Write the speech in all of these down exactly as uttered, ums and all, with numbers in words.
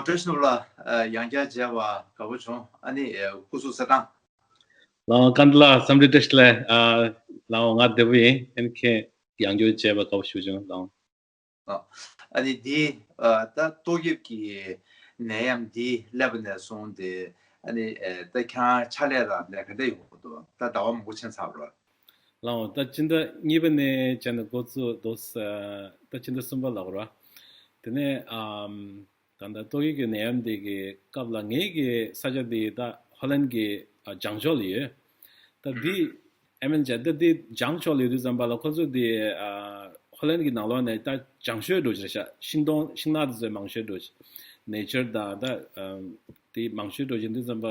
བཀྲ་ཤིས་ལ་ཡང་བསྐྱར་མཇལ་བ་དགའ་པོ་བྱུང་། ཨ་ནི་སྐུ་གཟུགས་གསལ་ཐང་། ལའོ་ཀན་ལ་འཚམས་འདྲི་བཀྲ་ཤིས་ལ། ལའོ་ང་བདེ་པོ་ཡིན། ཨ་ནི་ཁྱེད་ཡང་བསྐྱར་མཇལ་བ་དགའ་པོ་ཞེ་པོ་བྱུང་ལའོ། ཨ་ནི་འདི་ད་ཏོག་དབྱིབས་ཀྱི་ནད་ཡམས་འདི་སླེབས་པ་ནས་བཟུང་སྟེ་ཨ་ནི་ད་ཁྱེད་རང་ཕྱག་ལས་དང་ལས་ག་འདྲ་ཡོང་གི་འདུག་ད་ཟླ་བ་མང་པོ་ཕྱིན་ཚར་རོ། ལའོ་ད་སྤྱི་ཟླ་གཉིས་པ་ནས་བྱས་ནས་འགོ་བཙུགས་འདུག་ད་སྤྱི་ཟླ་གསུམ་པ་ལབ་རོ། དེ་ནས་ཨམ། ད་ལྟ་ཏོག་དབྱིབས་ཀྱི་ནད་ཡམས་འདི་གི་སྐབས་ལ་ངེད་ཀྱི་ས་ཆ་འདི་ད་ཧོ་ལན་གྱི་ཨ་བྱང་ཕྱོགས་ལ་ཡོད། ད་འདི་ཨེ་མན་ཅ་ད་འདི་བྱང་ཕྱོགས་ལ་ཡོད་དུས་ཙམ་པ་ལ་ཁོ་ཚོ་འདི་ཨ་ཧོ་ལན་གྱི་ནང་ལོགས་ནས་ད་བྱང་ཤོས་འགྲོ་ཅིག་རེད་ཤག་ཤིང་སྡོང་ཤིང་ནགས་དེ་ཚོ་མང་ཤོས་འགྲོ་ཅིག་ནེ་ཅར་དང་ད་ཨ་དེ་མང་ཤོས་འགྲོ་ཅིག་དུས་ཙམ་པ་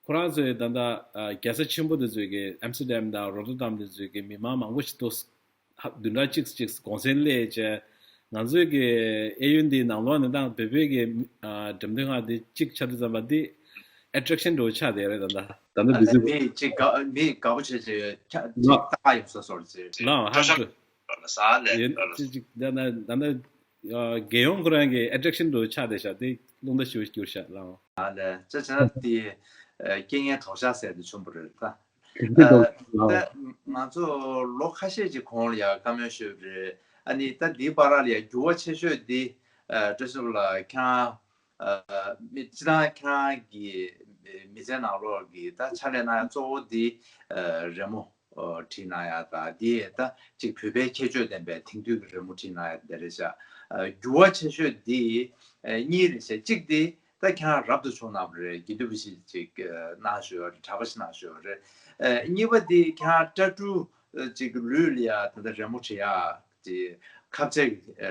ཁོ་རང་ཚོས་ད་ལྟ་ཨ་རྒྱལ་ས་ཆེན་པོ་དེ་ཚོའི་གི་ཨེམ་སི་ཏེར་ཌམ་དང་རོ་ཏར་ཌམ་དེ་ཚོའི་གི་མི་མང་མང་པོ་ཞིག་འདུག་ཧ་བདུན་ཕྲག་གཅིག་གཅིག་གུང་སེང་སླེབས་བྱས། ང་ཚོའི་གི་གཡས་གཡོན་འདིའི་ནང་ལོགས་ནས་ད་བོད་པའི་གི་ཨ་འགྲེམས་སྟོན་ཁང་འདི་གཅིག་ཆགས་དུས་ཙམ་པ་འདི་ཨེ་ཊེག་ཤན་འདྲ་བོ་ཆགས་བསྡད་རེད། ད་ལྟ་ད་ལྟ་འདི་ཚོ་མི་གཅིག་དགའ་མི་དགའ་པོ་བྱས་བྱས་ཆ་གཅིག་ལ་ལྟ་ག་ཡོང་ས་སོར་ཅིག་ལའོ་ཧ་ཅང་ཡོད་ཅིག་ཅིག་ད་ད་ད་ད་རྒྱལ་ཡོངས་ཁོ་རང་གི་ཨེ་ཊེག་ཤན་འདྲ་བོ་ཆགས་བསྡད་ཤག་དེ་རླུང་རྟ་ཞེ་པོ་གྱུར་ཤག་ལའོ། ཨ་ལས་ཅེ་ཅེ་ན་དེ་རྐྱེན་ངན་གྲོགས་ཤག་ཟེར་དེ་བྱུང་བ་རེད་ད། ད་ང་ཚོ་ལོ་ཁ་ཤས་ཀྱི་གོང་ལ་ཡང་བཀའ་མོལ་ཞུས་པ་རེད། ཨ་ནི་ད་འདིའི་བར་ལ་ཡང་འགྱུར་བ་ཆེ་ཤོས་འདི་བཀྲ་ཤིས་ལགས་ཁྱེད་རང་མི་སྤྱི་བཏང་ཁྱེད་རང་གི་མི་ཚེ་ནང་ལོགས་ཀྱི་ད་ཕྱག་ལས་གནང་ཡ་གཙོ་བོ་འདི་རི་མོ་བྲིས་གནང་ཡ་ད་འདི་ད་ཅིག་བོད་པའི་ཁྱད་ཆོས་ལྡན་པའི་དེང་དུས་ཀྱི་རི་མོ་བྲིས་གནང་ཡ་འདི་རེད་ཤག་འགྱུར་བ་ཆེ་ཤོས་འདི་གཉིས་རེད་ཤག་གཅིག་འདི། ད་ཁྱེད་རང་རབ་ཏུ་བྱུང་གནང་བ་རེད། དགེ་འདུན་པ་ཞིག་ཅིག་གནང་ཞུ་ཡོད་རེད། གྲྭ་པ་ཞིག་གནང་ཞུ་ཡོད་རེད། གཉིས་པ་འདི་ཁྱེད་རང་སྐྲ་ཕྲུག་ཅིག་ལུས་ལ་ཡ་ད་ལྟ་རི་མོ་བྲི་ཡ་ཅིག་ཁ་བརྡའི་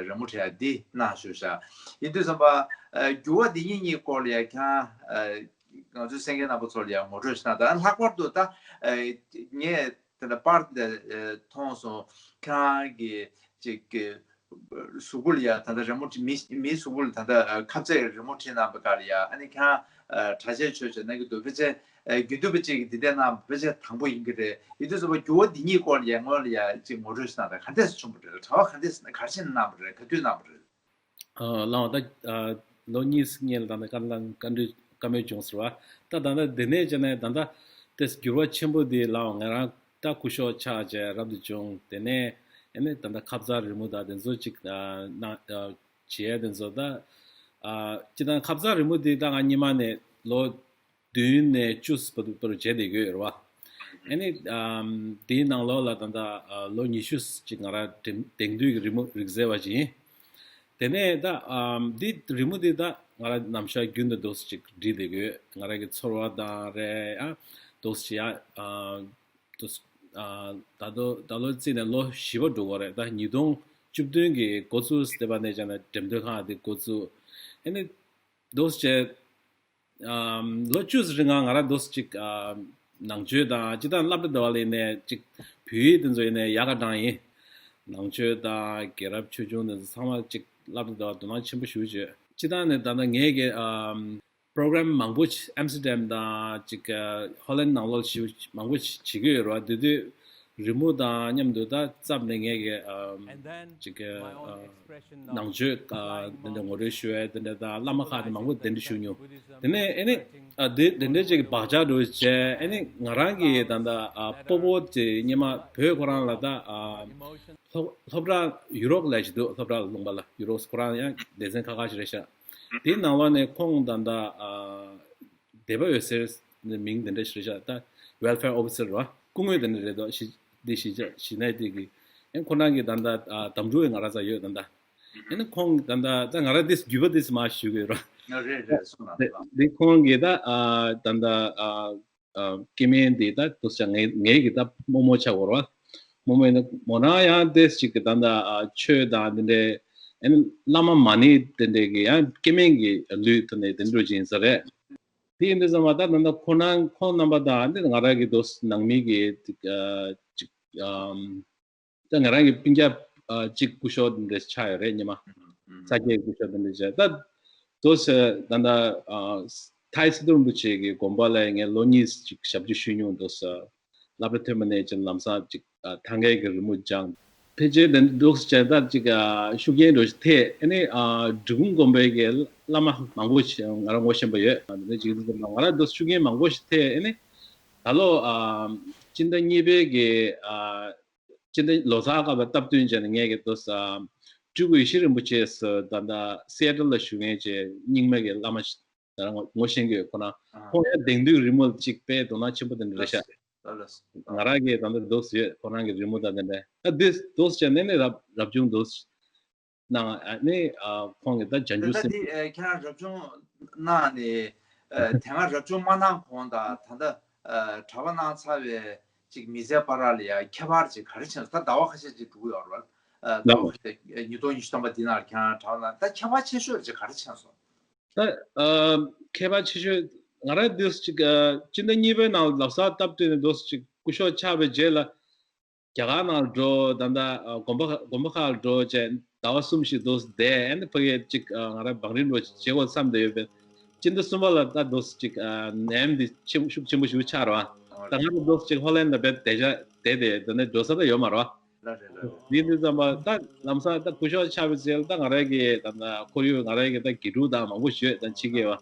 རི་མོ་བྲི་ཡ་འདི་གནང་ཞུ་ཤག་ཡིན་དུས་ཙམ་པ་འགྱུར་བ་འདི་གཉིས་གཉིས་སྐོར་ལ་ཡ་ཁྱེད་རང་ང་ཚོའི་གསན་མཁན་རྣམ་པ་ཚོ་ལ་ཡ་ངོ་སྤྲོད་ཞིག་གནང་དང་། ལྷག་པར་དུ་ད་ངས་ད་ལྟ་པར་འདི་མཐོང་སོང་། ཁྱེད་རང་གི་ཅིག་གཟུགས་པོ་ལ་ཡ་ད་ལྟ་རི་མོ་བྲིས། མི་མིའི་གཟུགས་པོ་ལ་ད་ལྟ་ཁ་བརྡའི་རི་མོ་བྲིས་གནང་བའི་སྐབས་ལ་ཡ་ཨ་ནི་ཁྱེད་རང་གྲྭ་ཆས་མཆོད་བྱས་གནང་གི་འདུག་ཕལ་ཆེར་དགེ་འདུན་པ་གཅིག་གིས་འདི་འདྲ་གནང་བ་ཕལ་ཆེར་དང་པོ་ཡིན་གྱི་རེད། ཡིན་དུས་ཙམ་པ་འགྱུར་བ་འདི་གཉིས་སྐོར་ལ་ཡ་སྔོན་ལ་ཡ་ཅིག་ངོ་སྤྲོད་ཞིག་གནང་དང་། ག་འདྲས་སེ་བྱུང་བ་རེད། གྲྭ་པ་ག་འདྲས་སེ་ག་རེ་བྱས་ནས་གནང་བ་རེད། ག་དུས་གནང་བ་རེད། ལའོ་ད་ལོ་གཉིས་སྔོན་ལ་ད་ལྟ་བཀའ་བཀའ་འདྲི་བཀའ་མོལ་བྱུང་ཟེར་བ། ད་ད་ལྟ་དེ་ནས་བྱས་ནས་ད་ལྟ་དེ་འགྱུར་བ་ཆེན་པོ་དེ་ལའོ་ང་རང་ད་སྐུ་ཞབས་ཆགས་བྱས་རབ་ཏུ་བྱུང་། དེ་ནས་ཨ་ནི་ད་ལྟ་ཁ་བརྡ་རི་མོ་དང་དེ་ཚོ་ཅིག་གནང་བྱས་དེ་ཚོ་ད་སྤྱིར་བཏང་ཁ་བརྡ་རི་མོ་དེ་ད་ང་སྔོན་མ་ནས་ལོ་བདུན་ནས་བཅུ་བར་དུ་བར་དུ་བྱས་བསྡད་ཀྱི་ཡོད་རེད་བ། ཨ་ནི་ཨམ་དེའི་ནང་ལོགས་ལ་ད་ལྟ་ཨ་ལོ་ཉི་ཤུ་ཅིག་ང་རང་དེང་དེང་དུས་ཀྱི་རི་མོ་རིག་རྩལ་བ་ཅིག་ཡིན། དེ་ནས་ད་ཨམ་འདི་རི་མོ་འདི་ད་ང་རང་ནམ་ཞག་རྒྱུན་དུ་འདུག་སེ་ཅིག་བྲིས་བསྡད་ཀྱི་ཡོད། ང་རང་གི་ཚོར་བ་དང་རེད། ཨ་འདུག་སེ་ཡ་ཨ་འདུག་སེ་ཨ་ད་ལོ་ད་ལོ་བརྩིས་ནས་ལོ་བཞི་པ་འགྲོ་གི་རེད། ད་ཉིས་སྟོང་བཅུ་བདུན་གྱི་འགོ་བཙུགས་སེ་བསྡད་པ་ནས་བྱས་ནས་འགྲེམས་སྟོན་ཁང་འདི་འགོ་བཙུགས། ཨ་ནི་འདུག་སེ་བྱས། ཨམ་ལོ་བཅུ་ཙམ་རིང་ང་ང་རང་འདུག་སེ་ཅིག་ཨམ་ནང་ཆོས་དང་སྤྱིར་བཏང་སློབ་གྲྭ་དེ་བ་ལ་ཡིན་ནའི་ཅིག་བོད་ཡིག་དེ་ཚོ་ཡིན་ནའི་ཡག་ག་དྲངས་ཡིན། ནང་ཆོས་དང་རྒྱལ་རབས་ཆོས་འབྱུང་དེ་ཚོ་ཚང་མ་ཅིག་སློབ་གྲྭ་དེ་བ་དོ་སྣང་ཆེན་པོ་ཞེ་པོ་བྱོས། སྤྱིར་བཏང་ནས་ད་ལྟ་ངས་ཀྱི་ཨམ་པོ་རོ་གྷ་རམ་མང་པོ་ཅིག་ཨེམ་སི་ཏེར་ཌམ་དང་ཅིག་ཧོ་ལན་ནང་ལོགས་ཞེ་པོ་མང་པོ་ཅིག་བྱེད་ཀྱི་ཡོད་རེད་བ། དེ་དུས་རི་མོ་དང་མཉམ་དུ་ད་རྩབ་ནས་ངས་ཀྱི་ཨམ་ཅིག་གི་ཨ་ནང་ཆོས་ཨ་དེ་འདྲ་ངོ་སྤྲོད་ཞུ་ཡས་དེ་འདྲ་དང་བླ་མ་ཁག་དེ་མང་པོ་གདན་འདྲེན་ཞུ་མྱོང་། དེ་ནས་ཨ་ནི་ཨ་དེ་དེ་འདྲ་ཅིག་གི་བག་ཆགས་འགྲོ་བྱས། ཨ་ནི་ང་རང་གི་ད་ལྟ་ཨ་སྤོ་བོ་དེ་སྔོན་མ་བོད་ཁོ་རང་ལ་ད་ཨ་སློབ་སློབ་གྲྭ་ཡུ་རོབ་ལ་ཞིག་འདུག་སློབ་གྲྭ་ལུང་པ་ལ་ཡུ་རོབ་ཁོ་རང་ཡང་སྡེ་ཚན་ཁག་ཁག་ཞིག་རེད་ཤག་དེའི་ནང་ལོགས་ནས་ཁོང་ད་ལྟ་ཨ་སྡེ་པ་འོད་ཟེར་མིང་དེ་འདྲ་ཞིག་རེད་ཤག་ད་ཝེལ་ཕེར་ཨོ་ཕི་སར་རེད་བ། སྐུ་ངོ་དེ་འདྲ་རེད་དོ། ཞི་འདི་ཞི་ཅག་ཞི་ནའི་དེ་གི་ཨེ་ཁོ་རང་གི་ད་ལྟ་ཨ་དམ་ཕྲུག་ང་རང་ཚ་ཡོད་ད་ལྟ། ཨེ་ནི་ཁོང་ད་ལྟ་ད་ང་རང་དེ་རྒྱུད་པ་དེ་མ་ཞུ་གི་ར། ཨ་རེད་རེད་སོང་ན་དེ་དེ་ཁོང་གི་ད་ཨ་ད་ལྟ་ཨ་ཨ་སྐྱེ་དམན་དེ་ད་དུ་ཆ་ངའི་ངའི་གི་ད་རྨོ་མོ་ཆགས་གོ་ར། རྨོ་མོ་ཡིན་ན་མོ་རང་ཡང་དེ་ཞིག་གི་ད་ལྟ་ཨ་ཆོས་དང་དེ་འདྲའི་ཨེ་ནི་བླ་མ་མ་ཎི་དེ་འདྲའི་གི་ཡང་སྐྱེ་དམན་གི་ལུས་ཐོག་ནས་དེ་འདྲ་ཅིག་ཡིན་ས་རེད། དེ་ཡིན་དུས་ཙམ་པ་ད་ད་ལྟ་ཁོ་རང་ཁོང་རྣམ་པ་དང་ཨ་ནི་ང་རང་གི་དུ་ནང་མི་གི་ཅིག་ཨ་ཅིག་ཨམ་ད་ང་རང་གི་སྤུན་ཀྱག་ཨ་གཅིག་སྐུ་ཞབས་འདི་འདྲ་ཆགས་ཡོད་རེད་སྔོན་མ། ས་སྐྱའི་སྐུ་ཞབས་འདི་འདྲ་ཆགས། ད་དུ་ད་ལྟ་ཨ་ཐའི་སི་ཏུ་རིན་པོ་ཆེ་གི་དགོན་པ་ལ་ངས་ལོ་གཉིས་ཅིག་ཞབས་ཕྱི་ཞུས་མྱོང་འདུག་ས། སློབ་གྲྭ་ཐོན་པ་ནས་ཅིག་ལམ་སང་ཅིག་ཨ་ཐང་གའི་གི་རི་མོ་སྦྱངས། ཕལ་ཆེར་དེ་འདྲ་འདུག་ཟེར་ད་ཅིག་ཨ་ཤུགས་རྐྱེན་འདྲ་ཞིག་ཐེབས། ཨ་ནི་ཨ་འབྲི་གུང་དགོན་པའི་གི་བླ་མ་མང་པོ་ཞིག་ང་རང་ངོ་ཤེས་པ་ཡོད། ཨ་ནི་ཅིག་ང་རང་འདུག་ཤུགས་རྐྱེན་མང་པོ་ཞིག་ཐེབས། ཨ་ནི་ད་ལོ་ཨ་སྤྱི་ཟླ་གཉིས་པའི་གི་ཨ་སྤྱི་ཟླ་ལོ་གསར་སྐབས་ལ་སྟབས་བསྟུན་བྱས་ནས་ངས་གི་འདུག་ཨ་སྤྲུལ་སྐུ་ཡེ་ཤེས་རིན་པོ་ཆེ་ཟེར་ད་ལྟ་སི་ཨེ་ཊལ་ལ་བཞུགས་མཁན་བྱས་རྙིང་མའི་གི་བླ་མ་ཞིག་ད་རང་ངོ་ཤེས་ཀྱི་ཡོད། ཁོ་རང་ཁོང་ཡང་དེང་དུས་རི་མོ་གཅིག་དཔེ་དོ་སྣང་ཆེན་པོ་དེ་འདྲ་རེད་ཤག་ལགས་སོ། ང་རང་གིས་ད་ལྟ་འདུག་ཡོད། ཁོ་རང་གི་རི་མོ་དང་དེ་འདྲ་ད་འདི་འདུག་བྱས་ནས་ནི་རབ་རབ་བྱུང་འདུག་གནང་ཨ་ནི་ཨ་ཁོང་གི་ད་བྱང་ད་ཆུབ་ད་སེམས། འདི་ཨ་ཁྱེད་རང་རབ་བྱུང་གནང་ནས་ཨ་དེ་སྔ་རབ་བྱུང་མ་གནང་གོང་དང་ད་ལྟ་ཨ་གྲྭ་པ་གནང་ཚར་བའི་ཅིག་མི་ཚེ་བར་ལ་ཡང་ཁྱད་པར་ཅིག་ག་རེ་ཕྱིན་སོང་། ད་ཟླ་བ་ཁ་ཤས་ཅིག་འགྲོ་གི་ཡོད་རེད། ཨ་ཟླ་བ་ཁ་ཤས་ཉིས་སྟོང་ཉི་ཤུ་ཐམ་པ་འདི་ནང་ལ་ཁྱེད་རང་གྲྭ་པ་གནང་ད་ཁྱད་པར་ཆེ་ཤོས་ཅིག་ག་རེ་ཕྱིན་སོང་། ད་ཨ་ཁྱད་པར་ཆེ་ཤོས་ང་རང་འདུག་ཅིག་ཨ་སྤྱི་ཟླ་གཉིས་པའི་ནང་ལ་ལོ་གསར་སྟབས་བསྟུན་ནས་འདུག་ཅིག་སྐུ་ཞབས་ཆགས་པའི་རྗེས་ལ་རྒྱ་གར་ནང་ལ་འགྲོ། ད་ལྟ་ཨ་དགོན་པ་དགོན་པ་ཁག་ལ་འགྲོ་བྱས་ཟླ་བ་གསུམ་ཞིག་འདུག་བསྡད། ཨ་ནི་ཕ་གིར་ཅིག་ཨ་ང་རང་བང་རིམ་འགྲོ་བྱེད་དགོས་བསམ་བསྡད་ཡོད་པས་སྤྱི་ཟླ་གསུམ་པ་ལ་ད་འདུག་ཅིག་ཨ་ནད་ཡམས་འདི་ཆེན་ཤུགས་ཆེན་པོ་ཞིག་ཆགས་རེད་པ། ད་ང་རང་འདུག་ཅིག་ཧོ་ལན་ལ་བསྡད་བསྡད་བྱས་བསྡད་དེ་ད་ནི་འགྲོ་ས་ད་ཡོད་མ་རེད་པ། ལགས་རེད་ལགས་རེད། འདི་འདི་ཙམ་པ་ད་ལམ་སང་ད་སྐུ་ཞབས་ཆགས་པའི་རྗེས་ལ་ད་ང་རང་གི་ད་ད་ཁོར་ཡུག་ང་རང་གི་ད་དགེ་ཕྲུག་དང་མང་པོ་ཞིག་ཡོད། ད་ཕྱི་རྒྱལ་བ་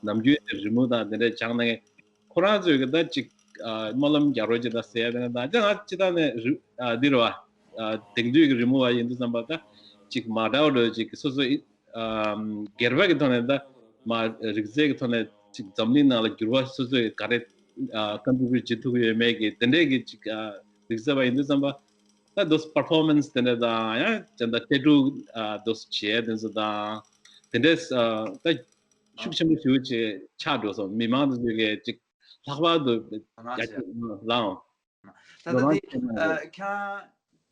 ནམ་རྒྱུན་རི་མོ་དང་དེ་འདྲ་སྦྱངས་གནང་མཁན་ཁོ་རང་ཚོས་གི་ད་ཅིག་ཨ་སྨོན་ལམ་རྒྱག་རོགས་ཅིག་ད་ཟེར་ཡ་དེ་ད་ད་ང་ཅི་ད་ནས་རི་ཨ་འདི་རེད་པ། ཨ་དེང་དུས་ཀྱི་རི་མོ་བ་ཡིན་དུས་ཙམ་པ་ད་ཅིག་མ་འདྲ་བ་འདྲ་ཅིག་སོ་སོ་ཨ་སྒེར་པ་གི་ཐོག་ནས་ད་མ་རིག་རྩལ་གི་ཐོག་ནས་ཅིག་འཛམ་གླིང་ནང་ལ་འགྱུར་བ་སོ་སོས་ག་རེ་ཨ་ཀོན་ཊི་བྷིའུ་ཊི་བྱེད་ཐུབ་ཀྱི་ཡོད་མེད་ཀྱི་དེ་འདྲས་ཀྱི་ཅིག་ཨ་རིག་རྩལ་པ་ཡིན་དུས་ཙམ་པ་ད་འདུག་པར་ཕོར་མན་སི་དེ་འདྲས་དང་ཡང་ཅན་ད་ཊེ་ཊུ་ཨ་འདུག་བྱེད་དེ་ཚོ་དང་དེ་འདྲས་ཨ་ད་ཤུགས་ཆེན་པོ་ཞེ་པོ་ཅིག་ཆགས་འགྲོ་སོང་། མི་མང་དེ་ཚོ་གིས་ཅིག་ལྷག་པར་དུ་ད་ང་རྒྱ་ཆེ་ཆེ་ལའང་ད་ལོ་ལྟ་མང་དེ་ཆེ་མ་ཨ་རེད། ཁྱེད་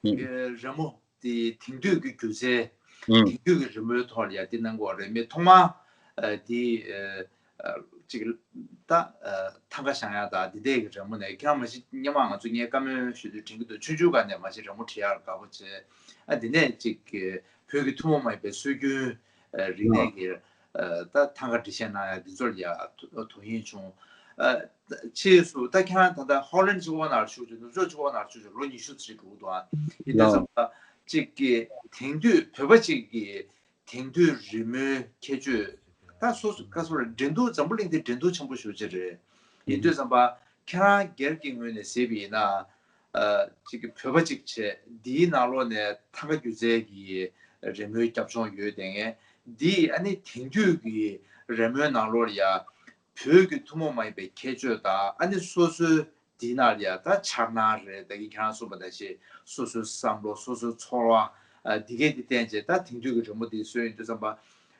རང་གི་རི་མོ་དེ་དེང་དུས་ཀྱི་སྒྱུ་རྩལ་ཨུ་དེང་དུས་ཀྱི་རི་མོའི་ཐོག་ལ་ཡ་དེ་གནང་དགོས་རེད། མི་ཐོག་མ་ཨ་དེ་ཨ་ཅིག་ད་ཨ་ཐང་ཀ་བཞེངས་ཡ་དང་དེ་འདྲས་ཀྱི་རི་མོ་ནས་ཁྱེད་རང་མ་གཞི་སྔོན་མ་ང་ཚོ་ངས་བཀའ་མོལ་ཞུ་དུས་དྲན་གྱི་འདུག་ཆུང་ཆུང་སྒང་ནས་མ་གཞི་རི་མོ་བྲིས་ཡ་དགའ་པོ་བྱས། ཨ་དེ་ནས་ཅིག་བོད་ཀྱི་ཐུན་མོང་མ་ཡིན་པའི་སྲོལ་རྒྱུན་ཨ་རིག་གནས་ཀྱི་ཨ་ད་ཐང་ཀ་འབྲི་བཤད་གནང་ཡ་འདི་ཚོར་ཡ་དོ་དོ་དབྱིངས་བྱུང་། ཨ་ཕྱིས་སུ་ད་ཁྱེད་རང་ད་ལྟ་ཧོ་ལན་གྱི་དབང་ནང་བཞུགས་བྱས་ནུབ་ཕྱོགས་ཀྱི་དབང་ནང་བཞུགས་བྱས་ལོ་ཉི་ཤུ་ཙམ་ཞིག་འགྲོ་གི་འདུག་ཨ་ཡིན་དུས་ཙམ་པ་གཅིག་གི་དེང་དུས་བོད་པ་གཅིག་གི་དེང་དུས་རི་མོའི་ཁྱད་ཆོས་ད་སོ་སོ་ག་སོ་རེད། འགྲན་བསྡུར་འཛམ་བུ་གླིང་འདི་འགྲན་བསྡུར་ཆེན་པོ་ཞེ་པོ་ཅིག་རེད། ཡིན་དུས་ཙམ་པ་ཁྱེད་རང་སྒེར་གྱི་ངོས་ནས་གཟིགས་པ་ཡིན་ན། ཨ་གཅིག་གི་བོད་པ་གཅིག་བྱས་འདིའི་ནང་ལོགས་ནས་ཐང་ཀ་སྒྱུ་རྩལ་གྱི་རི་མོའི་རྒྱབ་ལྗོངས་ཡོད་དེ་ངས་འདི་ཨ་ནི་དེང་དུས་ཀྱི་རི་མོའི་ནང་ལོགས་ལ་ཡ་བོད་ཀྱི་ཐུན་མོང་མ་ཡིན་པའི་ཁྱད་ཆོས་དང་ཨ་ནི་སོ་སོའི་འདི་ནང་ལ་ཡ་ད་འཆར་སྣང་རེད། ད་གིན་ཁྱེད་རང་གསུངས་པ་ནང་བཞིན་སོ་སོའི་བསམ་བློ་སོ་སོའི་ཚོར་བ་ཨ་འདི་གས་འདི་བསྟན་བྱས་ད་དེང་དུས་ཀྱི་རི་མོ་འདི་བཟོས་ཡོང་དུས་ཙམ་པ་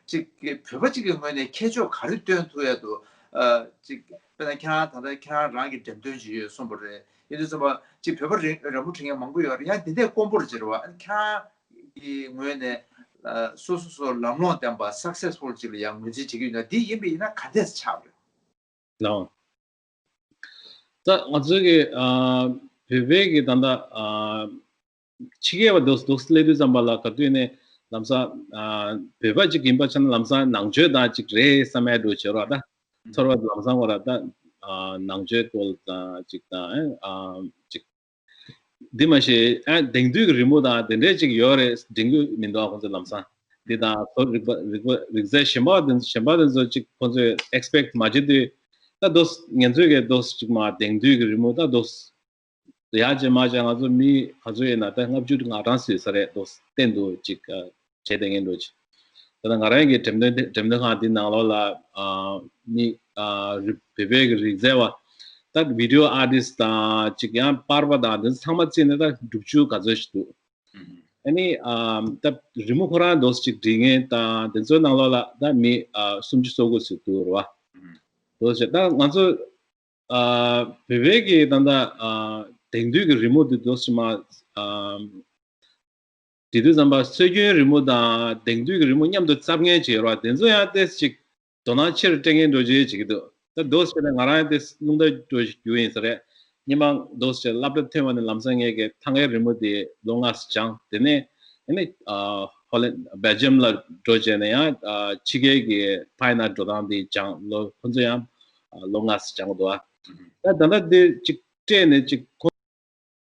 གཅིག་གི་བོད་པ་གཅིག་གི་ངོས་ནས་ཁྱད་ཆོས་ག་རེ་སྟོན་ཐུབ་ཡ་འདུག་ཨ་གཅིག་དཔེར་ན་ཁྱེད་རང་ད་ལྟ་ཁྱེད་རང་རང་གི་འགྲེམས་སྟོན་ཅིག་ཡོད་གསུངས་པ་རེད། ཡིན་དུས་ཙམ་པ་གཅིག་བོད་པ་རི་རི་མོ་འབྲི་མཁན་མང་པོ་ཡོད་རེད། ཡང་འདི་འདྲས་དཀོན་པོ་རེད་ཟེར་བ། ཨ་ནི་ཁྱེད་རང་གི་ངོས་ནས་ཨ་སོ་སོ་སོ་ལམ་ལྷོང་ལྡན་པ་སག་སེ་སི་ཕུལ་ཅིག་ལ་ཡང་ངོས་འཛིན་བྱེད་ཀྱི་ཡོད་ན་འདི་ཡིན་པ་ཡིན་ན་ག་འདྲས་ཆགས་རེད། ལགས། ད་ང་ཚོའི་གི་ཨ་བོད་པའི་གི་ད་ལྟ་ཨ་ཕྱི་རྒྱལ་བ་འདུག་འདུག་སླེབས་དུས་ཙམ་པ་ལ་ག་དུས་ནས་ལམ་སང་ཨ་བོད་པ་ཅིག་ཡིན་པ་ཆ་ན་ལམ་སང་ནང་ཆོས་དང་ཅིག་རེད་བསམ་ཡ་འདྲ་བྱེད་རོགས་ད། ཚོར་བ་ལམ་སང་བ་ལ་ད་ཨ་ནང་ཆོས་སྐོར་དང་ཅིག་དང་ཨ་ཅིག་འདི་མ་ཤེས་ཨ་དེང་དུས་ཀྱི་རི་མོ་དང་དེ་འདྲས་ཅིག་ཡོད་རེད་དྲན་གྱི་མི་འདུག་ཨ་ཁོང་ཚོ་ལམ་སང་འདི་དང་སོ་རིག་པ་རིག་པ་རིག་རྩལ་གཞན་པ་དེ་གཞན་པ་དེ་ཚོ་ཅིག་ཁོང་ཚོས་ཨེག་སི་པེག་མ་བྱེད་དུས་ད་དོ་ངན་ཚོས་གི་དོ་ཅིག་མ་དེང་དུས་ཀྱི་རི་མོ་ད་དོ། ཡག་ཅིག་མ་ཅིག་ང་ཚོ་མི་ག་ཚོད་ཡིན་ན་ད་ལྔ་བཅུ་ང་གྲངས་ཟིན་ས་རེད་འདུག་གཏན་དུ་ཅིག་བྱས་བསྡད་མཁན་འདུག་ཅིག་ད་ལྟ་ང་རང་གི་འགྲེམས་སྟོན་འགྲེམས་སྟོན་ཁང་འདི་ནང་ལོགས་ལ་ཨ་མི་ཨ་རི་བོད་པའི་གི་རིག་རྩལ་བ་ད་བི་ཌི་ཡོ་ཨར་ཊིསི་ཊི་དང་ཅིག་ཡང་པར་པ་དང་དེ་ཚོ་ཚང་མ་བརྩིས་ནས་ད་དྲུག་ཅུ་ག་ཚོད་ཞིག་འདུག་ཨ་ནི་ཨ་ད་རི་མོ་ཁོ་རང་འདུག་ཅིག་འབྲི་མཁན་དང་དེ་ཚོའི་ནང་ལོགས་ལ་ད་མི་ཨ་སུམ་ཅུ་སོ་དགུ་ཞིག་འདུག་རེད་བ། འདུག་ཅིག་ད་ང་ཚོ། ཨ་བོད་པའི་གི་ད་ལྟ་ཨ་དེང་དུས་ཀྱི་རི་མོ་འདི་འདུག་སེ་མ་ཨ་འབྲི་དུས་ཙམ་པ་སྲོལ་རྒྱུན་རི་མོ་དང་དེང་དུས་ཀྱི་རི་མོ་མཉམ་དུ་བརྩམས་མཁན་ཅིག་ཡོད་རེད་བ། དེ་ཚོ་ཡང་ཏོག་ཙམ་ཅིག་དོ་སྣང་ཆེ་རུ་སྤྲད་མཁན་འདྲ་ཅིག་བྱེད་ཀྱི་འདུག་ད་འདུག་སེ་བྱས་ན་ང་རང་ཡང་ཏོག་ཙམ་རླུང་རྟ་འདྲ་ཞིག་རྒྱུག་ཡིན་ས་རེད། སྔོན་མ་འདུག་སེ་བྱས་སློབ་གྲྭ་ཐོན་པ་ནས་ལམ་སང་ངས་གི་ཐང་གའི་རི་མོ་དེ་ལོ་ལྔ་ཙམ་སྦྱངས། དེ་ནས་ཨ་ནི་ཨ་ཧོ་ལན་སྦེལ་ཇམ་ལ་འགྲོ་བྱས་ནས་ཡང་ཨ་ཕྱི་རྒྱལ་གྱི་ཕའིན་ཨརཊ་འགྲོ་སྟངས་དེ་སྦྱངས། ལོ་ཁོ་ཚོ་ཡང་ཨ་ལོ་ལྔ་ཙམ་སྦྱངས་འདུག་ཨ་ད་ད་ལྟ་དེ་ཅིག་སྤྲད་ནས་ཅིག་ཁོ་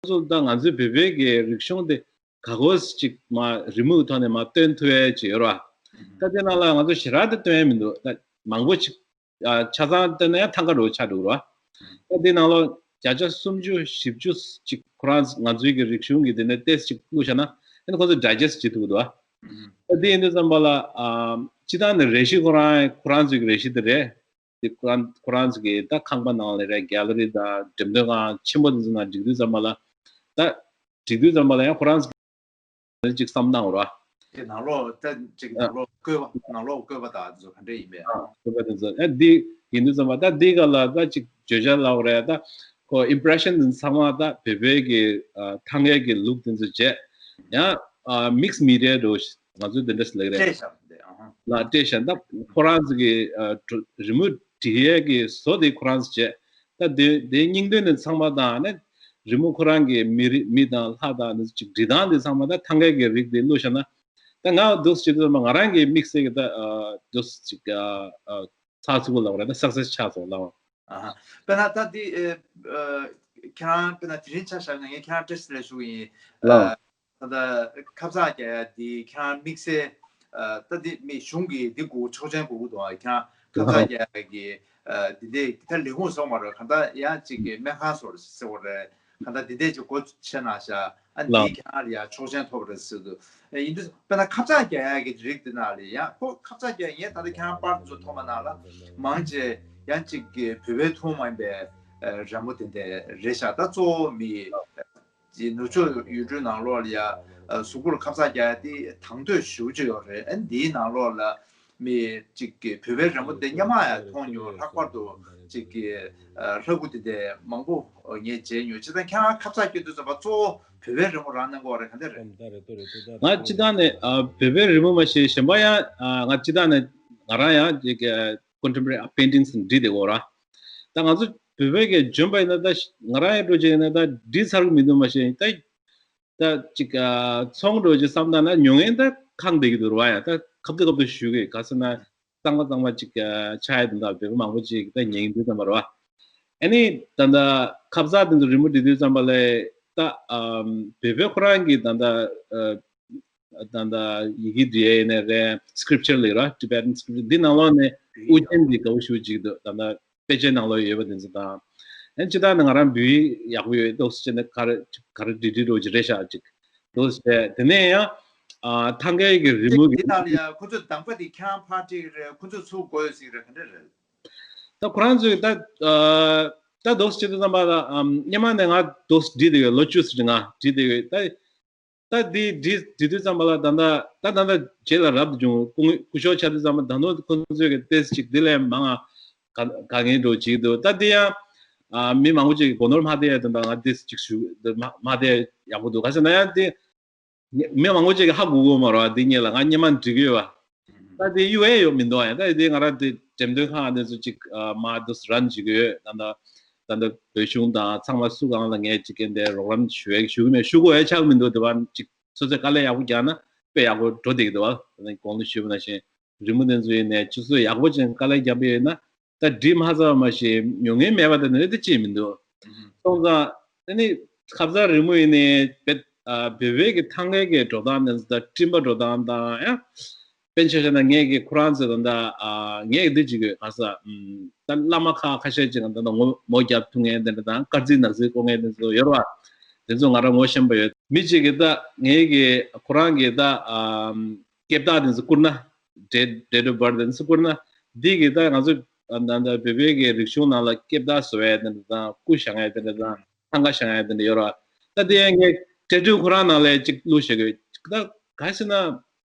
ཚོ་ད་ང་ཚོའི་བོད་པའི་གི་རིག་གཞུང་དེ་ ག་གོ་ཅིག་མ་རི་མོ་གི་ཐོག་ནས་མ་སྟོན་ཐུབ་ཡས་ཅིག་ཡོད་ར། ད་དེ་ནང་ལ་ང་ཚོ་ཞེ་དྲག་ཏུ་སྟོན་ཡས་མི་འདུག་ད་མང་པོ་ཅིག་ཨ་ཆ་ཚང་སྟོན་ན་ཡང་ཐང་ག་འདྲ་བོ་ཆགས་འགྲོ་གི་ར། ད་དེ་ནང་ལོགས་བརྒྱ་ཆ་སུམ་ཅུ་བཞི་བཅུ་ཅིག་ཁོ་རང་ང་ཚོའི་གི་རིག་གཞུང་གི་དེ་ནས་ཏོག་ཙམ་ཅིག་བླུགས་བཞག་ན་ཨ་ནི་ཁོ་ཚོ་ཌའི་ཇེ་སི་ཊི་བྱེད་ཐུབ་ཀྱི་འདུག་ཨ། ད་དེ་ཡིན་དུས་ཙམ་པ་ལ་ཨ་སྤྱིར་བཏང་ནས་རས་གཞི་ཁོ་རང་ཁོ་རང་ཚོའི་གི་རས་གཞི་དེ་རེད། དེ་ཁོ་རང་ཁོ་རང་ཚོ་གི་ད་ཁང་པ་ནང་ལ་རེད། གེ་ལ་རི་དང་འགྲེམས་སྟོན་ཁང་ཆེན་པོ་དེ་ཚོ་ནང་སྒྲིག་དུས་ཙམ་པ་ལ་ད་སྒྲིག་དུས་ཙམ་པ་ལ་ཡང་ཁོ་རང་ཚོ་གི་ཅིག་བསམ་སྟངས་ར། དེ་ནང་ལོགས་ད་ཅིག་ཨ་ནང་ལོགས་བཀོད་པ་ནང་ལོགས་བཀོད་པ་དང་དེ་ཚོ་ག་འདྲ་ཡིན་པས། ཨ་བཀོད་པ་དེ་ཚོ་ཨ་འདི་ཡིན་དུས་ཙམ་པ་ད་འདི་ག་ལ་ད་ཅིག་བརྗོད་བྱ་ལབ་རེད། ད་ཁོ་ཨིམ་པི་རེ་ཤན་དེ་ཚང་མ་ད་བོད་པའི་གི་ཨ་ཐང་གའི་གི་ལུགས་དེ་ཚོ་བྱས་ཡང་ཨ་མིག་སི་མི་ཌི་ཡ་འདྲ་བོ་ང་ཚོས་དེ་འདྲ་ཞིག་ལབ་ཀྱི་རེད། སྤྲད་བཞག་འདི་ཨ་ཧ། ལ་སྤྲད་བཞག་ད་ཁོ་རང་ཚོ་གི་ཨ་རི་མོ་འབྲི་ཡས་གི་བཟོ་དེ་ཁོ་རང་ཚོ་བྱས། ད་དེ་དེའི་སྙིང་དོན་དེ་ཚང་མ་དང་ནི་རི་མོ་ཁོ་རང་གི་མི་རི་མི་དང་ལྷ་དང་ནི་ཅིག་འབྲི་སྟངས་དེ་ཚང་མ་ད་ཐང་གའི་གི་རིགས་དེ་བླུགས་བཞག་ན། ད་ང་འདུག་སེ་བྱེད་དུས་ང་རང་གི་དམིགས་བསལ་གི་ད་ཨ་འདུག་སེ་ཅིག་ཨ་ཨ་ཚགས་ཚུད་པོ་ལབ་རེད། ད་སག་སེ་སི་ཆགས་སོང་ལབ། ཨ་ཧ། དཔེར་ན་ད་འདི་ཨེ་ཨ་ཁྱེད་རང་དཔེར་ན་དེ་རིང་ཆ་བཞག་ན་ངས་ཁྱེད་རང་བཀྲ་ཤིས་བདེ་ལེགས་ཞུ་གི་ཡིན། ལགས། ཨ་ད་ལྟ་ཁ་བཏགས་རྒྱག་ཡ་འདི་ཁྱེད་རང་དམིགས་བསལ་ཨ་ད་འདི་མི་གཞུང་གི་འདི་དགོས་ཆོག་མཆན་དགོས་ཀྱི་འདུག་ཨ་ཁྱེད་རང་ཁ་བཏགས་རྒྱག་ཡ་གི་ཨ་འདི་འདྲས་ད་ལས་ཁུངས་སོང་མ་རེད། གང་ལྟར་ཡང་གཅིག་གི་སྨན་ཁང་སོགས་ཟེར་བ་རེད། གང་ལྟར་འདི་འདྲས་ཀྱི་སྒོ་ཕྱེ་གནང་ཤག་ཨ་ལགས། འདི་ཁྱེད་རང་ལ་ཡང་ཆོག་མཆན་ཐོབ་རེད་ཟེར་འདུག་ཨ་ཡིན་དུས་དཔེར་ན་ཁ་བཏགས་རྒྱག་ཡ་གི་རིགས་འདི་ནང་ལ་ཡང་ཁོ་ཁ་བཏགས་རྒྱག་ངས་ད་ལྟ་ཁྱེད་རང་པར་ཚོ་མཐོང་བ་ནང་ལ་མང་ཆེ་ཡང་གཅིག་གི་བོད་པའི་ཐུན་མོང་མ་ཡིན་པའི་ཨ་རི་མོ་དེ་འདྲས་རེད་ཤག་ད་གཙོ་བོ་མི་ཀྱི་ནུབ་ཕྱོགས་ཡུལ་གྲུའི་ནང་ལོགས་ལ་ཡ་ཨ་གཟུགས་པོར་ཁ་བཏགས་རྒྱག་ཡ་དེ་དང་དོད་ཞེ་པོ་ཅིག་ཡོད་རེད། ཨ་འདིའི་ནང་ལོགས་ལ་མི་གཅིག་གི་བོད་པའི་རི་མོ་དེ་སྔོན་མ་ཡང་མཐོང་མྱོང་། ལྷག་པར་དུ་གཅིག་གི་ཨ་ལྷ་སྐུ་དེ་འདྲས་མང་པོ་ངས་མཇལ་མྱོང་། བྱས་ཙང་ཁྱེད་རང་ཁ་བཏགས་སྐྱོན་དུས་ཙམ་པ་གཙོ་བོ་བོད་པའི་རི་མོ་རང་གནང་གི་ཡོད་རེད། ག་འདྲ་རེད། ང་སྤྱིར་བཏང་ནས་ཨ་བོད་པའི་རི་མོ་མ་ཤེས་གཞན་པ་ཡང་ཨ་ང་སྤྱིར་བཏང་ནས་ང་རང་ཡང་ཅིག་ཨ་contemporary paintings འབྲི་བསྡད་ཡོད་ར། ད་ང་ཚོ་བོད་པའི་གི་འཇོན་པ་ཡིན་ན་ད་ང་རང་ཡང་འགྲོ་ཅིག་ཡིན་ན་ད་འབྲི་ཚར་གི་མི་འདུག་མ་ཤེས། ད་ད་ཅིག་ཨ་ཚོང་འགྲོ་ཅིག་བསམ་བཏང་ན་མྱོང་ངན་ད་ཁེངས་བསྡད་ཀྱི་འདུག་ར་བ། ཡང་ད་ཁ་ཐུག་ཁ་ཐུག་ཞུ་གི་ག་ཟེར་ན་གཙང་མ་གཙང་མ་ཅིག་ཨ་ཆགས་ཡ་དེ་འདྲ་བོད་པ་མང་པོ་ཅིག་ད་ཉན་གྱི་འདུག་བསམ་པ་ར་བ། ཨ་ནི་ད་ལྟ་ཁ་བཏགས་དེ་ཚོ་རི་མོ་འབྲི་དུས་ཙམ་པ་ལ་ད་ཨམ་བོད་པའི་ཁོ་རང་གི་ད་ལྟ་ཨ་ད་ལྟ་ཡི་གེ་འབྲི་ཡས་ཡིན་ནའི་རེད། སི་ཀི་རིབ་ཅར་ལབ་ཀྱི་ར། Tibetan script འདི་ནང་ལོགས་ནས་དབུ་ཅན་འདི་དགའ་པོ་ཞེ་པོ་ཅིག་འདུག་ད་ལྟ་དཔེ་ཆའི་ནང་ལོགས་ཡོད་པ་དེ་ཚོ་དང་། ཨ་ནི་སྤྱིར་བཏང་ནས་ང་རང་འབུལ་ཡག་པོ་ཡོད་འདུག་ཟེར་ནས་ག་རེ་ག་རེ་འབྲི་འབྲི་འདྲ་བོ་ཅིག་རེད་ཤག་ཅིག་འདུག་ཟེར། དེ་ནས་ཡང་ཨ་ཐང་གའི་གི་རི་མོ་གི་འདི་ནང་ལ་ཡང་ཁོ་ཚོས་གདམ་ག་འདི་ཁྱེད་རང་ཕར་སྤྲད་ཀྱི་རེད། ཁོ་ཚོས་ཚུར་དགོས་ཟེར་གྱི་རེད། ག་འདྲ་རེད། ད་ཁོ་རང་ཚོས་ད་ཨ་ད་འདུག་སེ་བྱེད་དུས་ཙམ་པ་ལ་ཨམ་སྔོན་མ་ནས་ང་འདུག་སེ་བྲིས་བསྡད་ཡོད། ལོ་བཅུ་ཙམ་ང་བྲིས་བསྡད་ཡོད། ད་ད་འདི་བྲིས་བྲིས་དུས་ཙམ་པ་ལ་ད་ལྟ་ད་ད་ལྟ་རྗེས་ལ་རབ་ཏུ་བྱུང་། སྐུ་སྐུ་ཞབས་ཆགས་དུས་ཙམ་པ་ད་དུང་ཁོ་ཚོས་གི་ཏོག་ཙམ་ཅིག་འདི་ལས་མང་ང་དགའ་དགའ་ངེས་འདྲ་བོ་བྱེད་ཀྱི་འདུག་ད་འདི་ཡང་ཨ་མི་མང་པོ་ཅིག་གིས་སྒོ་ནོར་མ་བསྡད་ཡ་དེ་འདྲ་ང་ཏོག་ཙམ་ཅིག་ཞུ་མ་མ་བསྡད་ཡ་ཡག་པོ་འདུག་ག་ཟེར་ན་ཡང་འདི། ངས་མི་མང་པོ་ཅིག་གིས་ཧ་གོ་གི་ཡོད་མ་རེད་བ། འདི་སྔོན་ལ་ང་སྔོན་མ་འབྲི་གི་ཡོད་བ། ད་དེ་གཡུག་ཡས་ཡོད་མི་འདུག་ཨ། ད་དེ་ང་རང་དེ་འགྲེམས་སྟོན་ཁང་དེ་ཚོ་ཅིག་ཨ་མར་འདུག་སེ་རན་བྱེད་ཀྱི་ཡོད། ད་ལྟ་ད་ལྟ་བོད་གཞུང་དང་ཚང་མ་སུ་གང་ལ་ངས་ཅིག་གན་དེ་རོགས་རམ་ཞུ་ཡས་ཞུ་གི་མེད། ཞུ་དགོས་ཡས་ཆགས་མི་འདུག་དེ་བ་ཅིག་སོ་སོས་དཀའ་ལས་ཡག་པོ་རྒྱག་ན་དཔེ་ཡག་པོ་འགྲོ་བསྡད་ཀྱི་འདུག་བ། ད་ནི་གོང་དུ་ཞུས་པ་ནང་བཞིན་རི་མོ་དེ་ཚོ་ཡིན་ནའི་ཅིག་སོ་སོས་ཡག་པོ་ཅིག་དཀའ་ལས་བརྒྱབ་པ་ཡིན་ན། ད་འབྲི་མ་ཚར་བ་མ་ཤེས་མྱོང་ངན་མེད་པ་དེ་ནི་དེ་ཅིག་མི་འདུག་སོང་ཙང་ཨ་ནི་ཁ་བཏགས་རི་མོ་ཡིན་ནའི་བོད་ཨ་བོད་པའི་གི་ཐང་གའི་གི་འགྲོ་སྟངས་དེ་ཚོ་དང་སྤྲིན་པ་འགྲོ་སྟངས་དང་ཡང་། དཔེར་ན་ཆ་བཞག་ན་ངས་གི་ཁོ་རང་ཚོ་དང་ད་ཨ་ངས་གི་འདི་ཅིག་གི་ག་ས་ཨམ་ད་བླ་མ་ཁ་ཁ་ཤས་ཅིག་ད་ད་ངོ་མོ་རྒྱབ་ཐུག་མཁན་དེ་འདྲ་དང་དཀར་རྩི་ནག་རྩི་བཀོག་མཁན་དེ་ཚོ་ཡོད་རེད་བ། དེ་ཚོ་ང་རང་ངོ་ཤེས་པ་ཡོད། མི་གཅིག་གིས་ད་ངས་གི་ཁོ་རང་གི་ད་ཨམ་སྐྱེས་རྟགས་དེ་ཚོ་བསྐུར་ན། date date of birth དེ་ཚོ་བསྐུར་ན། འདི་གི་ད་ང་ཚོ་ད་ད་བོད་པའི་གི་རིག་གཞུང་ནང་ལ་སྐྱེས་རྟགས་བཟོ་ཡས་དེ་འདྲ་དང་སྐུ་བཞེངས་ཡས་དེ་འདྲ་དང་ཐང་ག་བཞེངས་ཡས་དེ་འདྲ་ཡོད་ར། ད་དེ་ཡང་ངས་ཊེ་ཊུ་ཁོ་རང་ནང་ལ་ཅིག་བླུགས་བཞག་གི་ཡོད། ད་ག་ཟེར་ན་